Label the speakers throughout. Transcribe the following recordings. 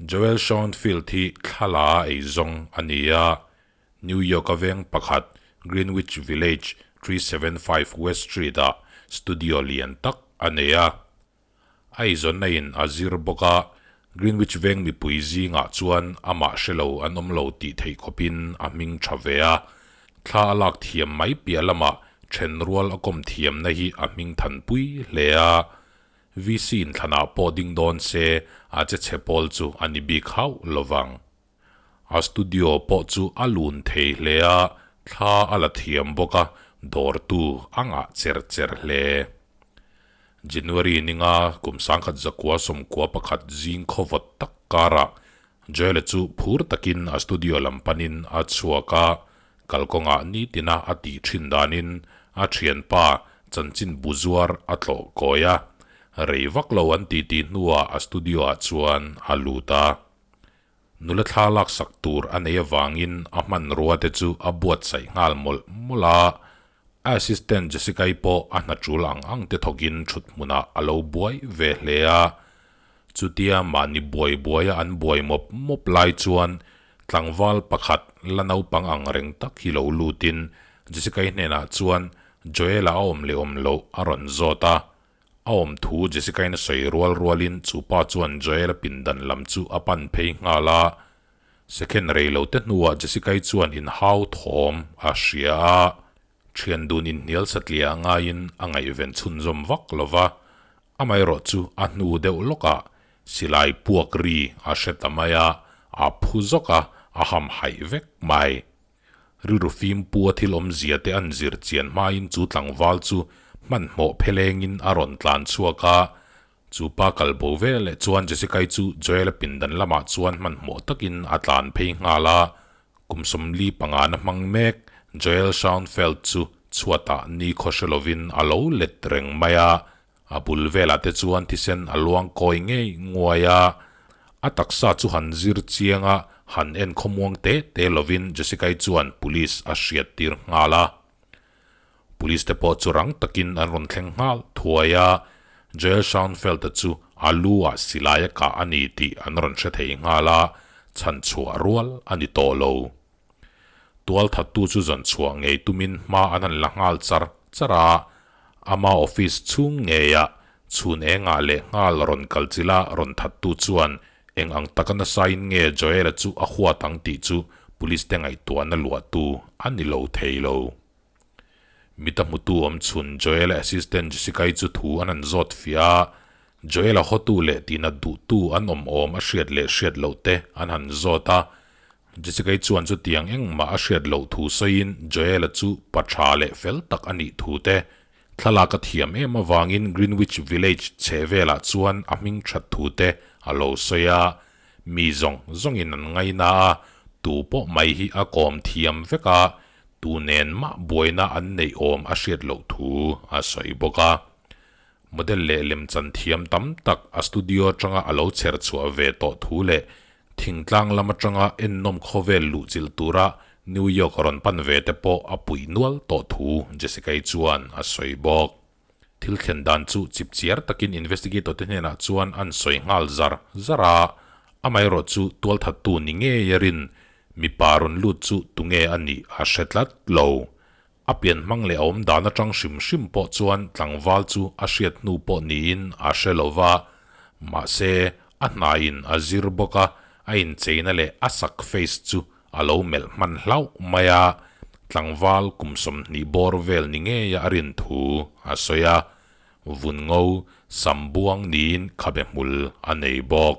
Speaker 1: Joel Schoenfield hi thla ei zawng a ni a, New York-a veng pakhat Greenwich Village 375 West Street-ah studio lian tak a nei a. A eizawnna in a zir bawk a, Greenwich veng mipui zingah chuan amah hre lo an awm lo tih theih khawpin a hming tha ve a. Thla a lak thiam mai piah lamah thenrual a kawm thiamna hi a hming thanpui hle a. VC inthlanah pawh ding dawn se a che chhe pawl chu a ni bik hauh lovang. A studio pawh chu a lun thei hle a, thla a la thiam bawk a, dawrtu a ngah cher cher hle. January ninga kum 1991 zing khawvawt tak karah Joel-a chu phur takin a studio lam panin a chhuak a, kalkawngah nitina a tih thin danin a thianpa chanchin bu zuar a tlawh kawi a, rei vak lo an titi hnuah a studio-ah chuan a lut a. Nula thla laksak tur a nei avangin a hmanrua te chu a buatsaih nghal mawlh mawlh a, a assistant Jessica-i pawh a hna tul ang ang te thawkin thut hmunah a lo buai ve hle a. Chutia mahni buai buaia an buai mawp mawp lai chuan tlangval pakhat la naupang ang reng tak hi lo lutin Jessica-i hnenah chuan Joel-a a awm leh awm loh a rawn zawt a. A awm thu Jessica-in a sawi rual rualin chu pa chuan Joel-a pindan lam chu a pan phei nghal a. Second rei lo te hnuah Jessica-i chuan inhau thawm a hria a. Thian dun inhnial satliah a ngaiin a ngaihven chhunzawm vak lo va. Amaherawh chu a hnu deuh lawkah silai puak ri a hre ta mai a, a phu zawk a, a hamhaih vek mai. Rilru fim pu a thil awmzia te an zir chian hmain chu tlangval chu hmanhmawh phelengin a rawn tlan chhuak a. Chu pa kal bo vel leh chuan Jessica-i chu Joel-a pindan lamah chuan hmanhmawh takin a tlan phei nghal a. Kum 45 na hmang mek Joel Schoenfeld chu chhuatah ni khaw hre lovin a lo let reng mai a. A bul velah te chuan thisen a luang kawi ngei nguai a, a taksa chu han zir chiang a, han en khawmuang te te lovin Jessica-i chuan police a hriat tir nghal a. Police te pawh chu rang takin an rawn thleng nghal thuai a, Joel Schoenfeld-a chu a lu ah silai a kah a ni tih an rawn hre thei nghal a, chhan chhuah rual a ni tawh lo. Tualthattu chu zawn chhuah ngei tumin hma an han la nghal char char a, ama office chhung ngeiah chhun engah leh nghal rawn kal chila rawn thattu chuan eng ang taka nasain nge Joel-a chu a huat ang tih chu police te ngaihtuahna luahtu a ni lo thei lo. Mita hmutu awm chhun Joel-a assistant Jessica-i chu thu an han zawt fiah a, Joel-a hawtu leh tinat duhtu an awm awm a hriat leh hriat loh te an han zawt a, Jessica-i chuan chutiang engmah a hriat loh thu sawiin Joel-a chu pa tha leh fel tak a nih thu te, thlalak a thiam em avangin Greenwich Village chheh velah chuan a hming that thu te a lo sawi a. Mi zawng zawngin an ngaina a, tu pawh mai hi a kawm thiam vek a, tu nen mah buaina an neih awm a hriat loh thu a sawi bawk a. Model leh lemchan thiam tam tak a studio atanga a lo chher chhuah ve tawh thu leh thingtlang lam atanga ennawm khawvel luhchilh tura New York rawn pan ve te pawh a puih nual tawh thu Jessica-i chuan a sawi bawk. Thil thlen dan chu chipchiar takin investigator te hnenah chuan an sawi nghal zar zar a, amaherawh chu tualthattu ni ngei a rin mipa rawn lut chu tunge a nih a hre tlat lo. A pian hmang leh a awm dan atang hrim hrim pawh chuan tlangval chu a hriat hnu pawh niin a hre lo va, mahse a hnaiin a zir bawk a, a incheina leh a sak face chu a lo melh hman hlauh mai a, tlangval kum 20 bawr vel ni ngeia a rin thu a sawi a, vun ngo sam buang niin khabe hmul a nei bawk.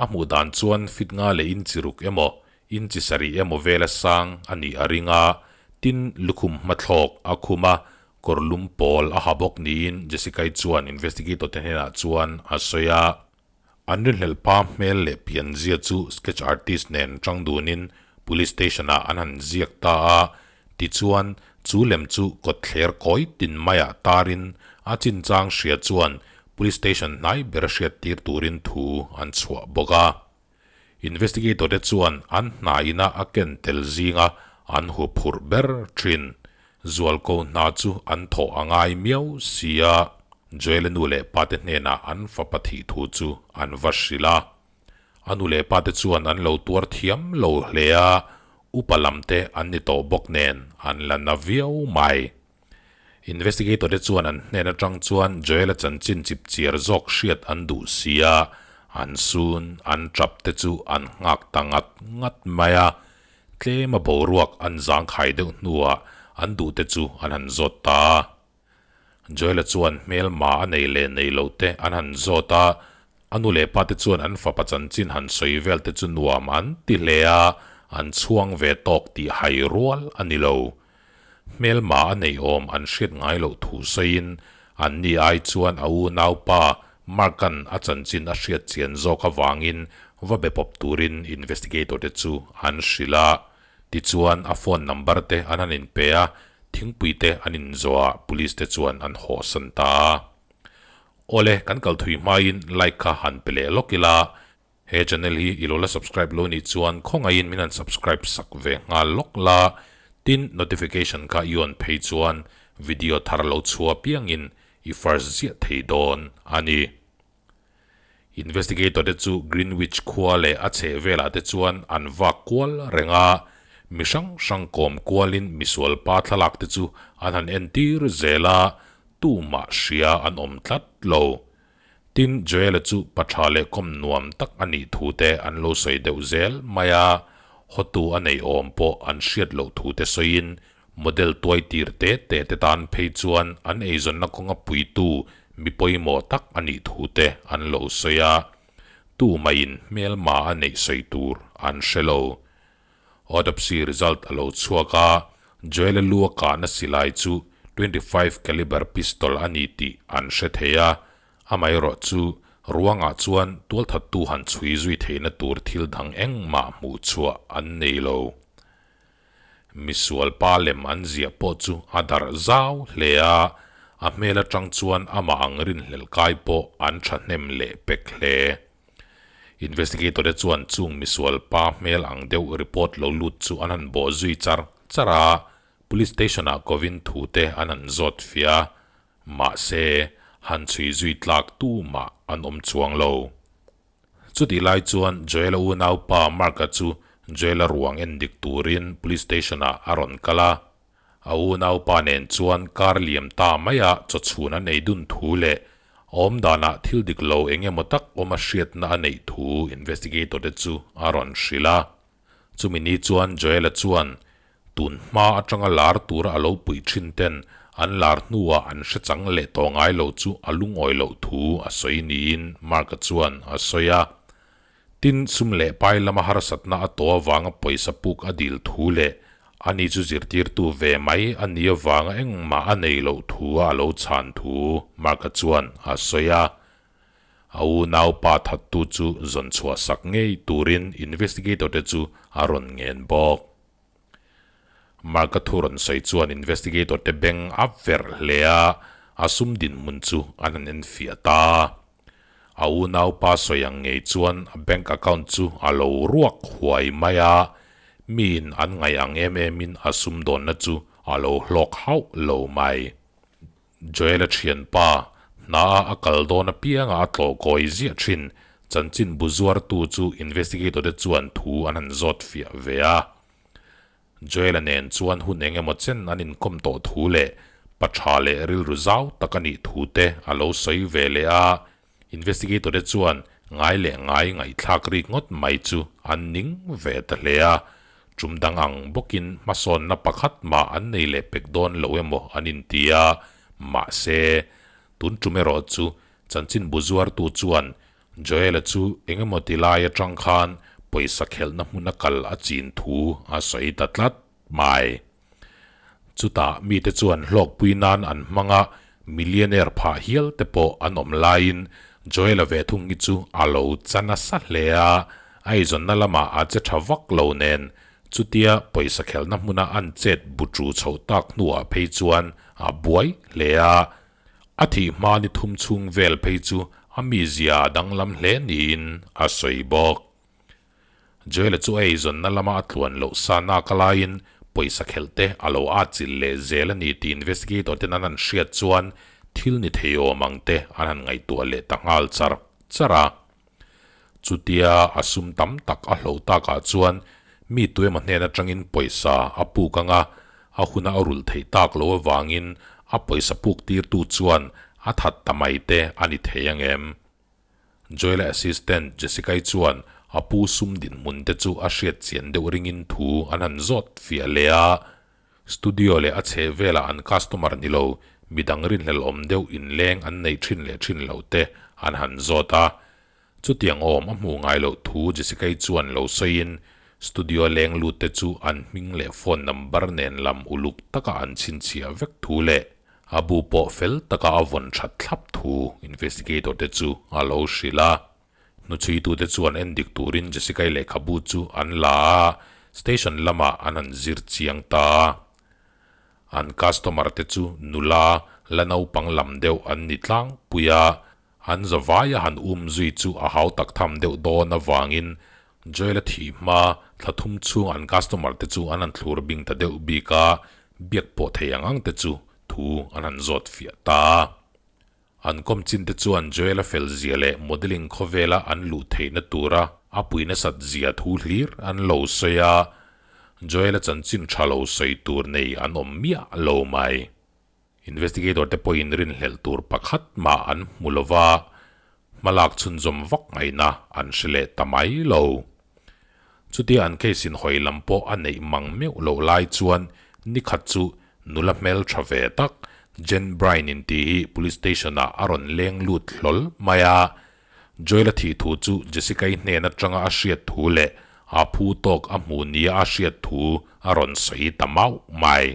Speaker 1: A hmuh dan chuan fit nga leh inchi ruk emaw, inchi sarih emaw vela sang a nih a ring a, tin lukhum hmathlawk a khum a, kawr lum pawl a ha bawk niin Jessica-i chuan investigator te hnenah chuan a sawi a. An rinhlelh pa hmel leh pianzia chu sketch artist nen tang dunin police station-ah an han ziak ta a, tichuan chu lem chu kawtthler kawi tin maiah tarin a chinchang hria chuan Police station hnai ber hriat tir turin thu an chhuah bawk a. Investigator te chuan an hna ina a ken tel zinga an hu phurh ber thin. Zualko hna chu an thawh a ngai miau si a, Joel-a nu leh pa te hnenah an fapa thih thu chu an va hrilh a. A nu leh pa te chuan an lo tuar thiam lo hle a, upa lam te an ni tawh bawk nen an la na viau mai. Investigator te chuan an hnen atang chuan Joel-a chanchin chip chiar zawk hriat an duh si a, an sun, an tap te chu an nghak ta ngat ngat mai a. Tlema boruak an zangkhai deuh hnuah an duh te chu an han zawt ta a. Joel-a chuan hmelma a nei leh nei lo te an han zawt a, a nu leh pa te chuan an fapa chanchin han sawi vel te chu nuam an ti hle a, an chhuang ve tawk tih hai rual a ni lo. Hmelma a nei awm an hriat ngai loh thu sawiin an ni ai chuan a unaupa Mark-a'n a chanchin a hriat chian zawk avangin va be pawp turin investigator te chu an hrilh a. Tichuan, a phone number te an han inpe a, thingpui te an inzawh a, police te chuan an hawhsan ta a. Awle, kan kal thui hmain like kha han pe leh lawk ila, he channel hi i lo la subscribe lo nih chuan khawngaihin min han subscribe sak ve nghal lawk la, tin notification kha i on phei chuan video thar lo chhuah piangin i first ziah thei dawn a ni. Investigator te chu Greenwich khua leh a chheh velah te chuan an vak kual reng a, mi hrang hrang kawm kualin misual pa thlalak te chu an han entir zel a, tumah hria an awm tlat lo. Tin, Joel-a chu pa tha leh kawm nuam tak a nih thu te an lo sawi deuh zel mai a, hotu a nei awm pawh an hriat loh thu te sawiin Model tuai tir te te te tan phei chuan an eizawnna kawnga puitu mi pawimawh tak a nih thu te an lo sawi a, tu maiin hmelma a neih sawi tur an hre lo. Autopsy result a lo chhuak a, Joel-a lu a kahna silai chu 25 caliber pistol a ni tih an hre thei a, amaherawh chu ruangah chuan tualthattu han chhui zui theihna tur thil dang engmah hmuh chhuah an nei lo. Misual pa lem an ziah pawh chu a darh zau hle a, a hmel atang chuan amah ang rinhlelh kai pawh an thahnem leh pek hle. Investigator te chuan chung misual pa hmel ang deuh report lo lut chu an han bawh zui char char a, Police Station ah kovin thu te an han zawt fiah a, mahse han chhui zui tlak tumah an awm chuang lo. Chutih lai chuan Joel-a unaupa Mark-a chu Joel-a ruang en dik turin Police Station-ah a rawn kal a. A unaupa nen chuan kar liam ta maia chawchhun an ei dun thu leh awmdanah thil dik lo eng emaw tak awm a hriatna a neih thu investigator te chu a rawn hrilh a. Chumi ni chuan Joel-a chuan tun hma atanga lar tura a lo puih thin ten an lar hnuah an hre chang leh tawh ngai lo chu a lungawi loh thu a sawi niin Mark-a chuan a sawi a. Tin, sum leh pai lama harsatna a tawh avanga pawisa puk a dil thu leh ani chu zirtirtu ve mai a nih avanga engmah a nei loh thu a lo chhan thu Mark-a chuan a sawi a. A unaupa thattu chu zawn chhuah sak ngei turin investigator te chu a rawn ngen bawk. Mark-a thu rawn sawi chuan investigator te beng a verh hle a, a sum dinhmun chu an han enfiah ta. A unaupa sawi ang ngei chuan a bank account chu a lo ruak huai mai a, miin an ngaih ang em emin a sumdawnna chu a lo hlawk hauh lo mai. Joel-a thianpa, hna-a a kal dawn apianga a tlawh kawi ziah thin, chanchin bu zuartu chu investigator te chuan thu an han zawt fiah ve a. Joel-a nen chuan hun eng emaw chen an inkawm tawh thu leh pa tha leh rilru zau tak a nih thu te a lo sawi ve leh a, investigator te chuan ngai leh ngai ngaihthlak rik ngawt mai chu an ning ve ta hle a, tum dang ang bawkin hmasawnna pakhat mah an nei leh pek dawn lo emaw an inti a, mahse, tun tum erawh chu chanchin bu zuartu chuan Joel-a chu eng emaw ti lai atang khan pawisa khelhna hmuna kal a chin thu a sawi ta tlat mai. Chutah mite chuan hlawkpui nan an hmang a, millionaire phah hial te pawh an awm laiin Joel-a ve thung hi chu a lo cha nasa hle a, a eizawnna lamah a che tha vak lo nen chutia pawisa khelhna hmuna an chet bu chu chhoh tak hnuah phei chuan a buai hle a, a thih hma ni thum chhung vel phei chu a mizia a danglam hle niin a sawi bawk. Joel-a chu a eizawnna lama a tluan loh sa nak a laiin pawisa khelh te a lo at chilh leh zel a ni tih investigator ten an han hriat chuan thil ni thei awm ang te an han ngaihtuah leh ta nghal char char a. Chutia a sum tam tak a hloh takah chuan mi tuemaw hnen atangin pawisa a puk anga a huna a rulh theih tak loh avangin a pawisa puk tirtu chuan a that ta mai te a ni thei ang em? Joel-a assistant Jessica-i chuan a pu sum dinhmun te chu a hriat chian deuh ringin thu an han zawt fiah leh a. Studio leh a chheh velah an customer ni lo, midang rinhlel awm deuh inleng an nei thin leh thin lo te an han zawt a. Chutiang awm a hmuh ngai loh thu Jessica-i chuan lo sawiin studio leng lut te chu an hming leh phone number nen lam uluk taka an chhinchhiah vek thu leh a bu pawh fel taka a vawn that thlap thu investigator te chu a lo hrilh a. Hnuchhuitute chuan en dik turin Jessica-i lehkhabu chu an la a, station lamah an han zir chiang ta a. An customer te chu nula la naupang lam deuh an ni tlangpui a, an zavaia han um zui chu a hau tak tham deuh dawn avangin Joel-a thih hma thla thum chhung an customer te chu an han thlur bing ta deuh bik a, biak pawh thei ang ang te chu thu an han zawt fiah ta a. An kawm chin te chuan Joel-a fel zia leh modelling khawvela an luh theihna tura a pui nasat zia thu hlir an lo sawi a, Joel-a chanchin tha lo sawi tur nei an awm miah lo mai. Investigator te pawhin rinhlelh tur pakhat mah an hmu lo va, hmalak chhunzawm vak ngaihna an hre leh ta mai lo. Chutia an case in hawi lam pawh a neih mang meuh loh lai chuan nikhat chu nula hmel tha ve tak Jen Bryan in tih hi police station ah a rawn leng lut hlawl mai a. Joel-a thih thu chu Jessica-i hnen atanga a hriat thu leh a phu tawk a hmuh nia a hriat thu a rawn sawi ta mauh mai.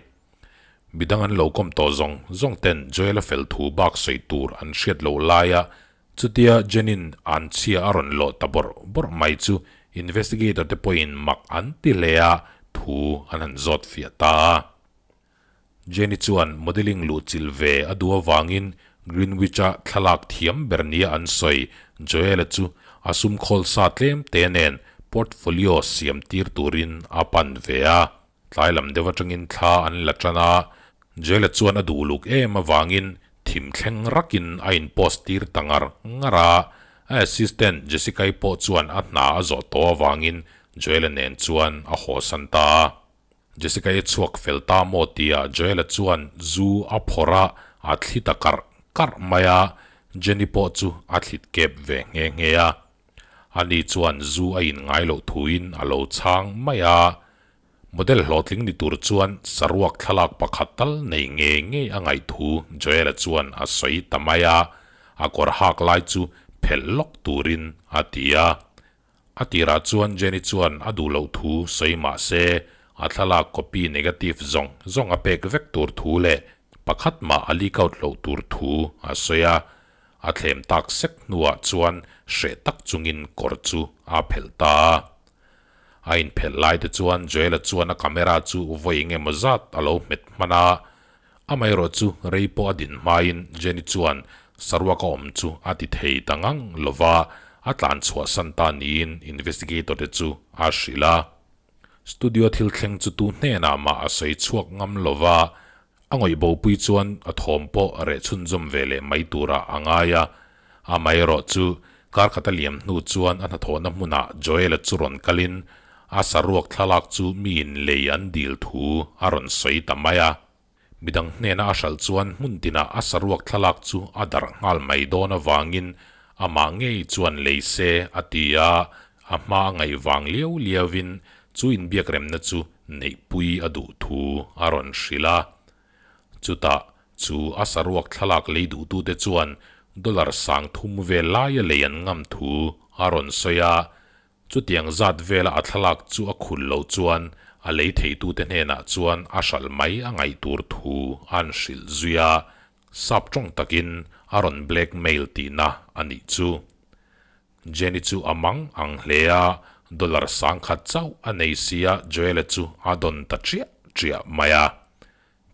Speaker 1: Midang an lo kawm tawh zawng zawng ten Joel-a fel thu bak sawi tur an hriat loh laia Chutia Jenin an chhia a rawn lawh ta bawrh bawrh mai chu investigator te pawhin mak an ti hle a, thu an han zawt fiah ta a. Jenny chuan modelling luhchilh ve a duh avangin Greenwich-a thlalak thiam ber nia an sawi Joel-a chu a sum khawl sa tlem te nen portfolio siam tir turin a pan ve a. Tlai lam deuh atangin thla an la tan a, Joel-a chuan a duh luk em avangin thim thleng rakin a in post tir ta ngar ngar a, a assistant Jessica-i pawh chuan a hna a zawh tawh avangin Joel-a nen chuan a hawsan ta a. Jessica-i chhuak fel ta maw tia Joel-a chuan zu a phawrh a, a thli ta karh karh mai a, Jenny pawh chu a thlit kep ve nghe nghe a. Ani chuan zu a in ngai loh thuin a lo chhang mai a, Model hlawhtling ni tur chuan saruak thlalak pakhat tal nei ngei ngei a ngaih thu Joel-a chuan a sawi ta mai a, a kawr hak lai chu phelh lawk turin a ti a. A tirah chuan Jenny chuan a duh loh thu sawi mah se, a thlalak copy negative zawng zawng a pek vek tur thu leh pakhat mah a leak out loh tur thu a sawi a. A thlem tak sek hnuah chuan hreh tak chungin kawr chu a phelh ta a. A inphelh lai te chuan Joel-a chuan a camera chu vawi eng emaw zat a lo hmet hman a, amaherawh chu rei pawh a din hmain Jenny chuan saruak a awm chu a ti thei ta ngang lo va, a tlan chhuah san ta niin investigator te chu a hrilh a. Studio thil thleng chu tu hnenah mah a sawi chhuak ngam lo va, a ngawih bopui chuan a thawm pawh reh chhunzawm ve leh mai turah a ngai a. Amaherawh chu kar khat a liam hnu chuan a hnathawhna hmunah Joel-a chu rawn kalin a saruak thlalak chu miin lei an dil thu a rawn sawi ta mai a. Midang hnena a hralh chuan hmun tinah a saruak thlalak chu a darh nghal mai dawn avangin amah ngei chuan lei se a ti a, a hma a ngaih vang liau liauin chu inbiakremna chu neihpui a duh thu a rawn hrilh a. Chutah chu a saruak thlalak lei duhtute chuan dollar 3000 vel laia lei an ngam thu a rawn sawi a, Chutiang zat vela a thlalak chu a khul loh chuan a lei theitute hnenah chuan a hralh mai a ngaih tur thu an hrilh zui a, sap tawng takin a rawn blackmail tihna a nih chu. Jenny chu a mang ang hle a, dollar 1000 chauh a nei sia Joel-a chu a dawn ta chiah chiah mai a.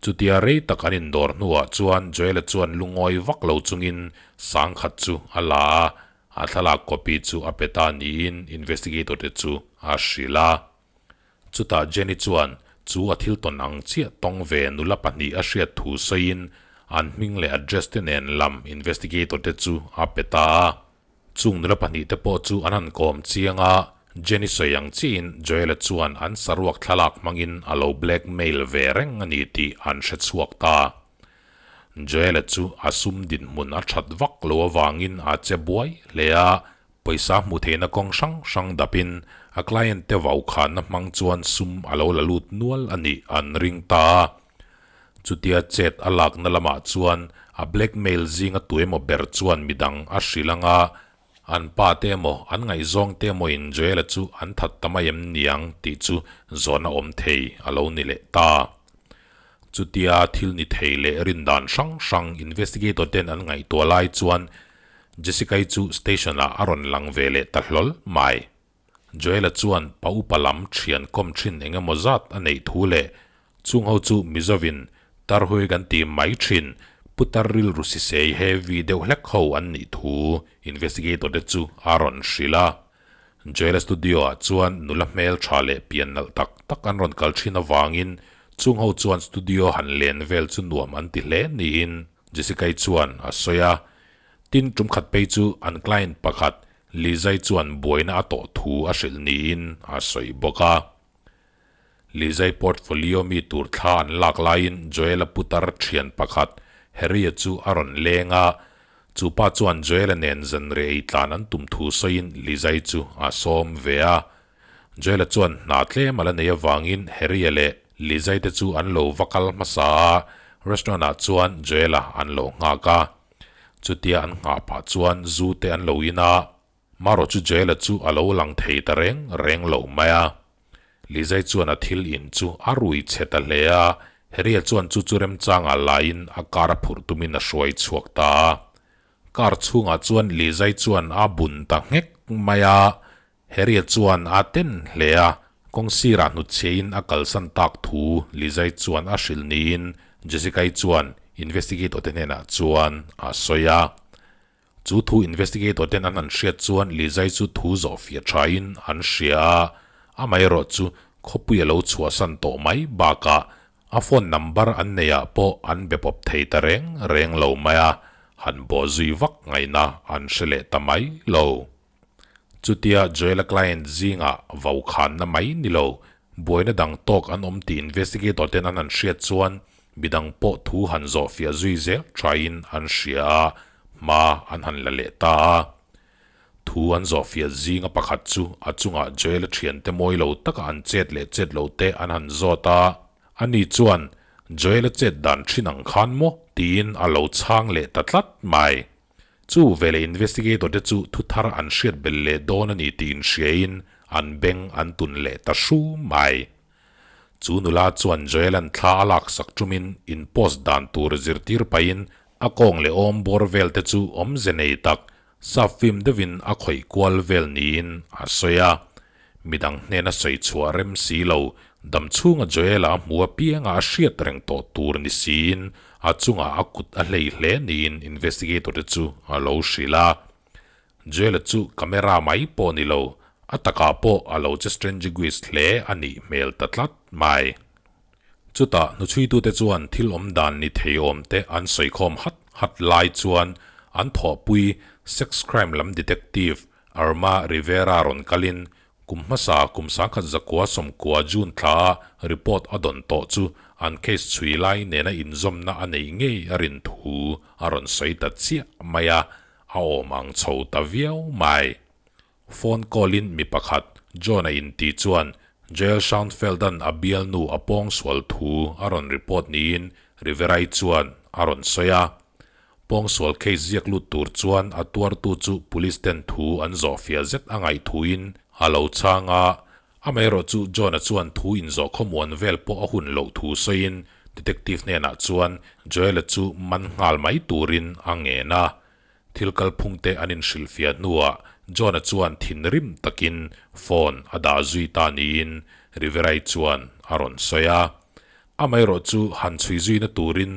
Speaker 1: Chutia rei tak an indawr hnuah chuan Joel-a chuan lungawi vak lo chungin 1000 chu a la a, a thlalak copy chu a pe ta niin investigator te chu a hrilh a. Chutah Jenny chuan chu a thil tawn ang chiah tawng ve nula pahnih a hriat thu sawiin an hming leh address te nen lam investigator te chu a pe ta a. Chung nula pahnihte pawh chu an han kawm chiang a, Jenny sawi ang chiahin Joel-a chuan an saruak thlalak hmangin a lo blackmail ve reng a ni tih an hre chhuak ta. Joel-a chu a sum dinhmun a that vak lo avangin a che buai hle a, pawisa hmuh theihna kawng hrang hrang dapin a client te vaukhanna hmang chuan sum a lo la lut nual a nih an ring ta a. Chutia chet a lakna lamah chuan a blackmail zinga tuemaw ber chuan midang a hrilh ang a, an pa te emaw an ngaihzawng te emawin Joel-a chu an that ta mai em niang tih chu zawhna awm thei a lo ni leh ta. Chutia thil ni thei leh rindan hrang hrang investigator ten an ngaihtuah lai chuan Jessica-i chu station-ah a rawn lang ve leh ta hlawl mai. Joel-a chuan pa upa lam thian kawm thin eng emaw zat a neih thu leh chung ho chu Mizovin tarhui kan ti mai thin putar rilru sisei heavy deuh hlek ho an nih thu investigator te chu a rawn hrilh a. Joel-a studio ah chuan nula hmel tha leh pian nalh tak tak an rawn kal thin avangin chung ho chuan studio han len vel chu nuam an ti hle niin Jessica-i chuan a sawi a. Tin tum khat phei chu an client pakhat Lizai chuan buaina a tawh thu a hrilh niin a sawi bawk a. Lizai portfolio mi tur thla an lak laiin Joel-a putar thian pakhat Harry-a chu a rawn leng a, chu pa chuan Joel-a nen zanriah ei tlan an tum thu sawiin Lizai chu a sawm ve a. Joel-a chuan hna tlem a la nei avangin Harry-a leh Lizai te chu an lo va kal hmasa a, restaurant-ah chuan Joel-a an lo nghak a. Chutia an nghah pah chuan zu te an lo in a, marawh chu Joel-a chu a lo lang thei ta reng reng lo mai a. Lizai chuan a thil in chu a rui chhe ta hle a, Harry-a chuan chu chu remchangah laiin a car a phurh tumin a hruai chhuak ta a. Car chhungah chuan Lizai chuan a bun ta nghek mai a, Harry-a chuan a ten hle a, kawng sirah hnutchhiain a kalsan tak thu Lizai chuan a hrilh niin Jessica-i chuan investigator te hnenah chuan a sawi a. Chu thu investigator ten an han hriat chuan Lizai chu thu zawh fiah thain an hria a, amaherawh chu khawpui a lo chhuahsan tawh mai bakah a phone number an neihah pawh an be pawp thei ta reng reng lo mai a, han bawh zui vak ngaihna an hre leh ta mai lo. Chutia Joel-a client zingah vaukhanna mai ni lo, buaina dang tawk an awm tih investigator ten an han hriat chuan midang pawh thu han zawh fiah zui zel thain an hria a, hma an han la leh ta a. Thu an zawh fiah zinga pakhat chu a chungah Joel-a thiante mawi lo taka an chet leh chet lo te an han zawt a, ani chuan Joel-a chet dan thin ang khan maw tiin a lo chhang leh ta tlat mai. Chu veleh investigator te chu thu thar an hriat belh leh dawn a ni tih inhriain an beng an tun leh ta hru mai. Chu nula chuan Joel-a'n thla a laksak tumin in post dan tur zirtir pahin a kawng leh awm bawr vel te chu awmze nei tak sap film deuhin a khawih kual vel niin a sawi a. Midang hnena sawi chhuah rem si lo, dam chhunga Joel-a a hmu apianga a hriat reng tawh tur ni siin a chungah a kut a hlei hle niin investigator te chu a lo hrilh a. Joel-a chu camera mai pawh ni lo, a takah pawh a lo che strangeguist hle a nih hmel ta tlat mai. Chutah hnuchhuitute chuan thil awm dan ni thei awm te an sawikhawm hat hat lai chuan an thawhpui sex crime lam detective Irma Rivera rawn kalin kum hmasa kum 19 90 June thla a report a dawn tawh chu an case chhui lai nena inzawmna a neih ngei a rin thu a rawn sawi ta chiah mai a, a awm ang chho ta viau mai. Phone call in mi pakhat John a inti chuan Joel Schoenfeld-a'n a bialnu a pawngsual thu a rawn report niin Rivera-i chuan a rawn sawi a. Pawngsual case ziak lut tur chuan a tuartu chu police ten thu an zawh fiah zet a ngaih thuin a lo chhang a, amaherawh chu John-a chuan thu inzawh khawmuan vel pawh a hun loh thu sawiin detective hnenah chuan Joel-a chu man nghal mai turin a ngen a. Thil kalphung te an inhrilhfiah hnuah John-a chuan thinrim takin phone a dah zui ta niin Rivera-i chuan a rawn sawi a. Amaherawh chu han chhui zuina turin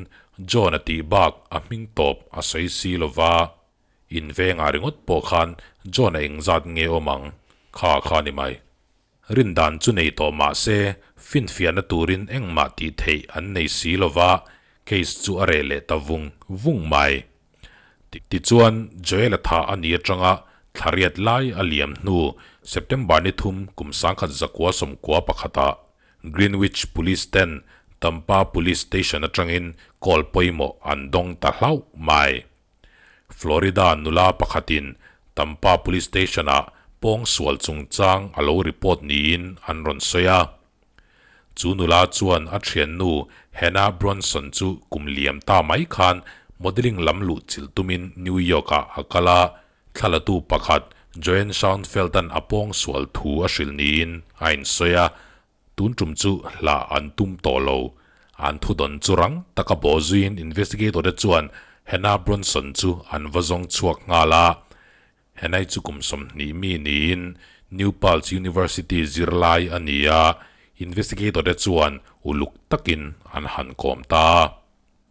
Speaker 1: John-a tih bak a hming tawp a sawi si lo va, in vengah ringawt pawh khan John-a engzat nge awm ang kha kha ni mai. Rindan chu nei tawh mah se finfiahna turin engmah tih theih an nei si lo va, case chu a reh leh ta vung vung mai. Tichuan, Joel-a thah a ni atanga Thla riat lai a liam hnu September ni thum kum 1991 ah Greenwich Police ten Tampa Police Station atangin call pawimawh an dawng ta hlauh mai. Florida nula pakhatin Tampa Police Station-ah pawngsual chungchang a lo report niin an rawn sawi a. Chu nula chuan a thiannu Hannah Bronson chu kum liam ta mai khan modelling lam luh chilh tumin New York-ah a kal a, thlalatu pakhat Joanne Schoenfeld-a'n a pawngsual thu a hrilh niin a insawi a. Tun tum chu hla an tum tawh lo. An thudawn chu rang taka bawh zuiin investigator te chuan Hannah Bronson chu an va zawng chhuak nghal a. Hannah chu kum 20 mi niin New Paltz University zirlai a ni a, investigator te chuan uluk takin an han kawm ta a.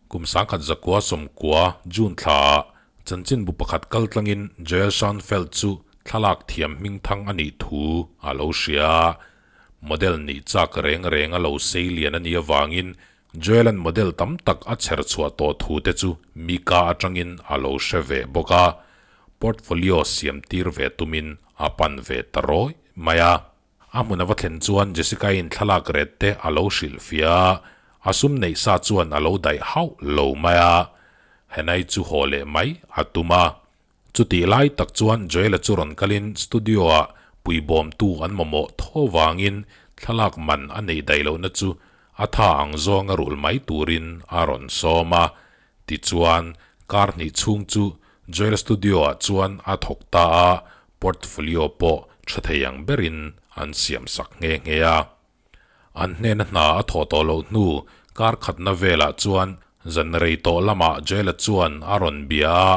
Speaker 1: Kum 1990 June thlaah chanchinbu pakhat kaltlangin Joel Schoenfeld chu thlalak thiam hmingthang a nih thu a lo hria a. Model nih chak reng reng a lo sei lian a nih avangin Joel-a'n model tam tak a chher chhuah tawh thu te chu Mika atangin a lo hre ve bawk a, portfolio siam tir ve tumin a pan ve ta rawi mai a. A hmun a va thlen chuan Jessica-in thlalak ret te a lo hrilh fia a, a sum neih sa chuan a lo daih hauh lo mai a. Hannah-i chu haw leh mai a tum a. Chutih lai tak chuan Joel-a chu rawn kalin studio-ah puibawmtu an mamawh tho vangin thlalak man a neih daih lohna chu a tha ang zawnga rulh mai turin a rawn sawm a. Tichuan, kar hnih chhung chu Joel Studio-ah chuan a thawk ta a, portfolio pawh tha thei ang berin an siam sak nghe nghe a. An hnena hna a thawh tawh loh hnu kar khatna velah chuan zan rei tawh lamah Joel-a chuan a rawn bia a,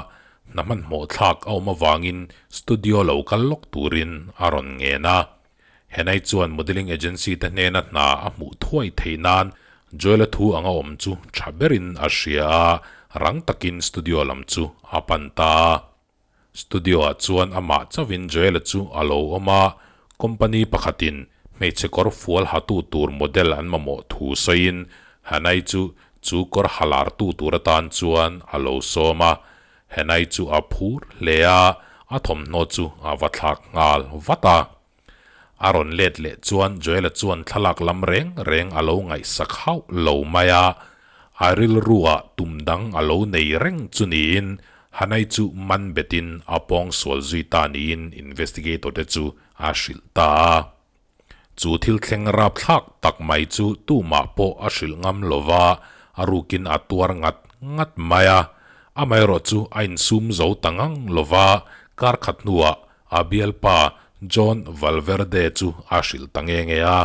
Speaker 1: hna hmanhmawh thlak a awm avangin studio lo kal lawk turin a rawn ngen a. Henai chuan modelling agency te hnena hna a hmuh thuai theih nan Joel-a thu anga awm chu tha berin a hria a, rang takin studio lam chu a pan ta a. Studio-ah chuan amah chauhin Joel-a chu a lo awm a, company pakhatin hmeichhe kawr fual hatu tur model an mamawh thu sawiin Hanai chu chu kawr ha lartu tur atan chuan a lo sawm a. Hanai chu a phur hle a, a thawmhnaw chu a va thlak nghal vat a. A rawn let leh chuan Joel-a chuan thlalak lam reng reng a lo ngaihsak hauh lo mai a, a rilruah tum dang a lo nei reng chu niin Hanai chu man betin a pawng sual zui ta niin investigator te chu a hrilh ta a. Chu thil thleng rapthlak tak mai chu tumah pawh a hrilh ngam lo va, a rukin a tuar ngat ngat mai a. Amaherawh chu a insum zo ta ngang lo va, kar khat hnuah A bialpa John Valverde chu a hrilh ta nge nge a.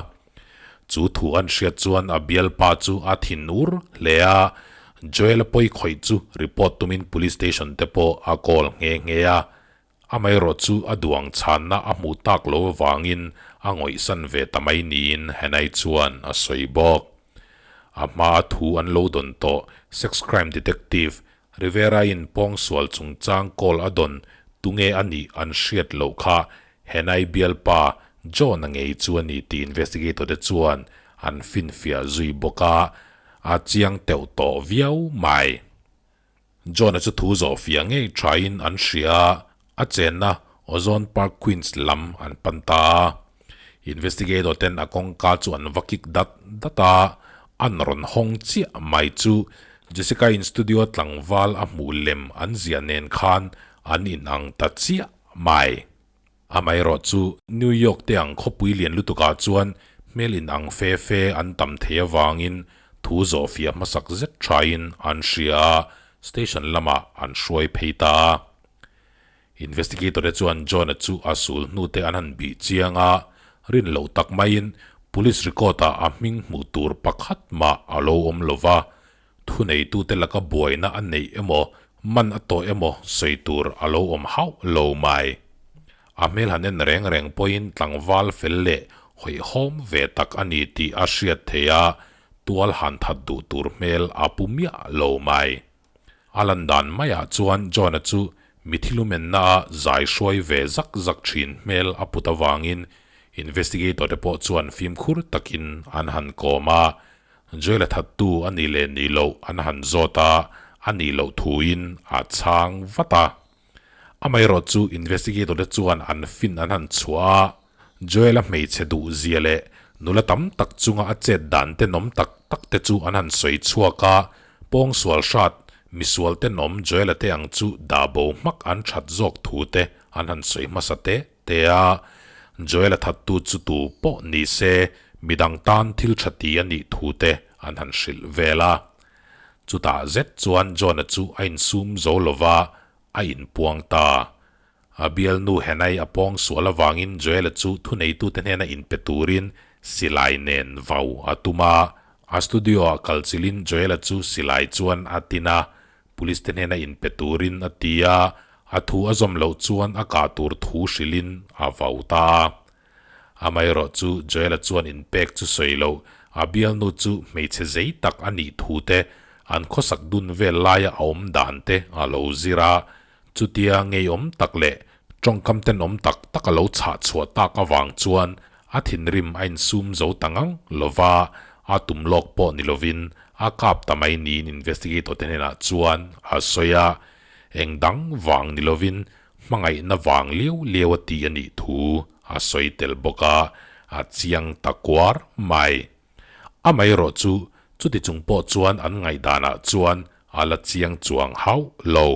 Speaker 1: Chu thu an hriat chuan a bialpa chu a thin ur hle a, Joel-a pawi khawih chu report tumin police station te pawh a call nghe nghe a. Amaherawh chu a duang chhanna a hmuh tak lo avangin a ngawihsan ve ta mai niin Hannah-i chuan a sawi bawk. A hmaa thu an lo dawn tawh sex crime detective Rivera-in pawngsual chungchang call a dawn tunge a nih an hriat loh kha Henai bialpa John-a ngei chu a ni tih investigator te chuan an finfiah zui bawk a, a chiang teuh tawh viau mai. John-a chu thu zawh fiah ngei thain an hria a, a chenna Ozone Park Queens lam an pan ta a. Investigator ten a kawngka chu an va kik dat dat a, an rawn hawng chiah mai chu Jessica in studio tlangval a hmuh lem an ziah nen khan an inang ta chiah mai. Amaherawh chu New York te ang khawpui lian lutukah chuan hmel inang fe fe an tam thei avangin thu zawhfiah hmasak zet thain an hria a, station lamah an hruai phei ta a. Investigator te chuan John-a chu a sul hnu te an han bih chiang a, rin loh tak maiin police record-ah a hming hmuh tur pakhat mah a lo awm lo va, thuneitute laka buaina a neih emaw, man a tawh emaw sawi tur a lo awm hauh lo mai. A hmel han en reng reng pawhin tlangval fel leh hawihhawm ve tak a ni tih a hriat theih a, tual han that duh tur hmel a pu miah lo mai. A lan dan maiah chuan John-a chu mithilumenna-a zai hruai ve zak zak thin hmel a put avangin investigator te pawh chuan fimkhur takin an han kawm a, Joel-a thattu a nih leh nih loh an han zawt a, a nih loh thuin a chhang vat a. Amaherawhchu investigator te chuan an fin an han chhuah a, Joel-a hmeichhe duh zia leh nula tam tak chunga a chet dan tenawm tak tak te chu an han sawi chhuak a, pawngsual hrat misual tenawm Joel-a te ang chu dah bo hmak an that zawk thu te an han sawi hmasa te te a. Joel-a thattu chu tu pawh ni se midang tan thil tha ti a nih thu te an han hrilh vel a. Chutah zet chuan John-a chu a insum zo lova a inpuang ta. A bialnu Henai a pawng sual avangin Joel-a chu thuneitute hnena inpe turin silai nen vau a tum a. A studio-ah kalchilhin Joel-a chu silai chuan a tin a, police te hnena inpe turin a ti a, a thu a zawm loh chuan a kah tur thu hrilhin a vau ta a. Amaherawh chu Joel-a chuan inpek chu sawi loh, a bialnu chu hmeichhe zei tak a nih thu te, an khawsak dun vel laia a awm dan te a lo zir a, Chutia ngeiawm tak leh tawngkam tenawm tak tak a lo chhah chhuah tak avang chuan a thinrim a insum zo ta ngang lova, a tum lawk pawh ni lovin a kap ta mai niin investigator te hnenah chuan a sawi a, eng dang vang ni lovin hmangaihna vang liau liau a ti a nih thu a sawi tel bawk a, a chiang ta kuar mai. Amaherawh chu chuti chung pawh chuan an ngaihdanah chuan A la chiang chuang hauh lo.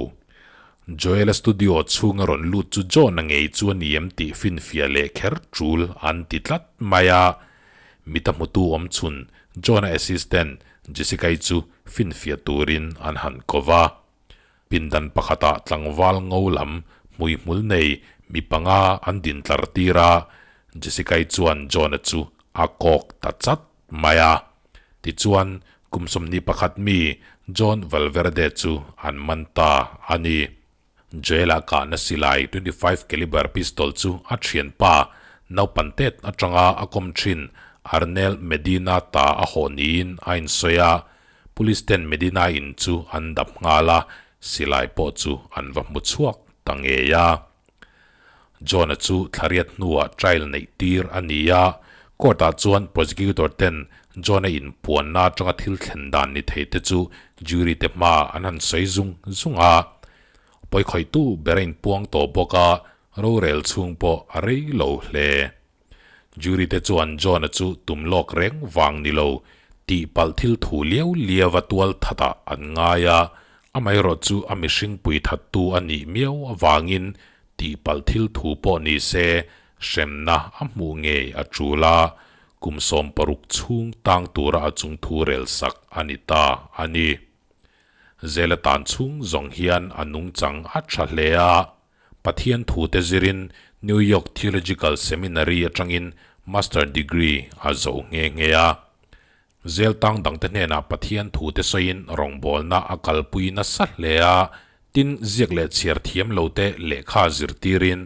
Speaker 1: Joel-a studio chhunga rawn lut chu John-a ngei chu a ni em tih finfiah leh kher tul an ti tlat mai a. Mita hmutu awm chhun John-a assistant Jessica-i chu finfiah turin an han ko va. Pindan pakhatah tlangval ngo lam hmuihmul nei mi panga an din tlar tir a, Jessica-i chuan John-a chu a kawk ta chat mai a. Tichuan, kum 21 mi John Valverde chu an man ta a ni. Jail-a kahna silai 25 caliber pistol chu a thianpa naupan tet atanga a kawm thin Arnel Medina ta a hawh niin a insawi a, police ten Medina in chu an dap nghal a, silai pawh chu an va hmu chhuak ta ngei a. John-a chu thlariat hnuah trial neih tir a ni a, court-ah chuan prosecutor ten John-a inpuanna atanga thil thlen dan ni thei te chu jury te hmaah an han sawi zung zung a. Pawikhawihtu ber a inpuang tawh bawk a, rorel chhung pawh a rei lo hle. Jury te chuan John-a chu tum lawk reng vang ni lo tih palh thil thu liau liau a tual thatah an ngai a, amaherawh chu a mihring pui thattu a nih miau avangin tih palh thil thu pawh ni se hremna a hmuh ngei a tul a, kum 16 chhung tang tura a chung thu rel sak a ni ta a ni. Zela tan chhung zawng hian a nungchang a tha hle a. Pathian thute zirin New York Theological Seminary atangin Master Degree a zo nghe nghe a. Zel tang dangte hnenah Pathian thute sawiin rawngbawlna a kalpui nasa hle a, tin ziak leh chhiar thiam lote lehkha zirtirin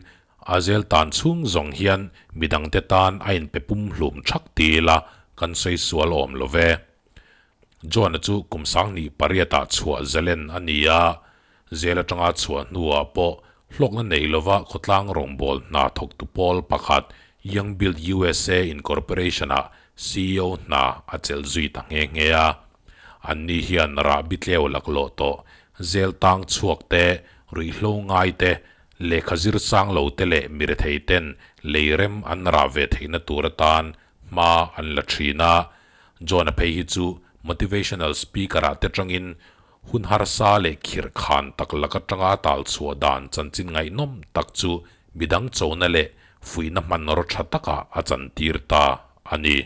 Speaker 1: a zel tan chhung zawng hian midangte tan a inpe pumhlum thak ti ila kan sawi sual awm lo ve. John-a chu kum 18 ah chhuah zalen a ni a, Zel atanga chhuah hnuah pawh hlawkna nei lova khawtlang rawngbâwl hna thawktu pawl pakhat Young Build USA Incorporation-ah ceo hna a chelh zui ta nghe nghe a. Anni hian rahbi tleu laklawh tawh zel tang chhuak te, ruihhlo ngai te, lehkha zir sang lo te leh mirethei ten lei rem an rah ve theihna tur atan hma an la thin a. John-a phei hi chu motivational speaker-ah te tangin Hun harsa leh khirh khan tak lak atanga tal chhuah dan chanchin ngaihnawm tak chu midang chona leh fuihna hmanraw tha takah a chantir ta a ni.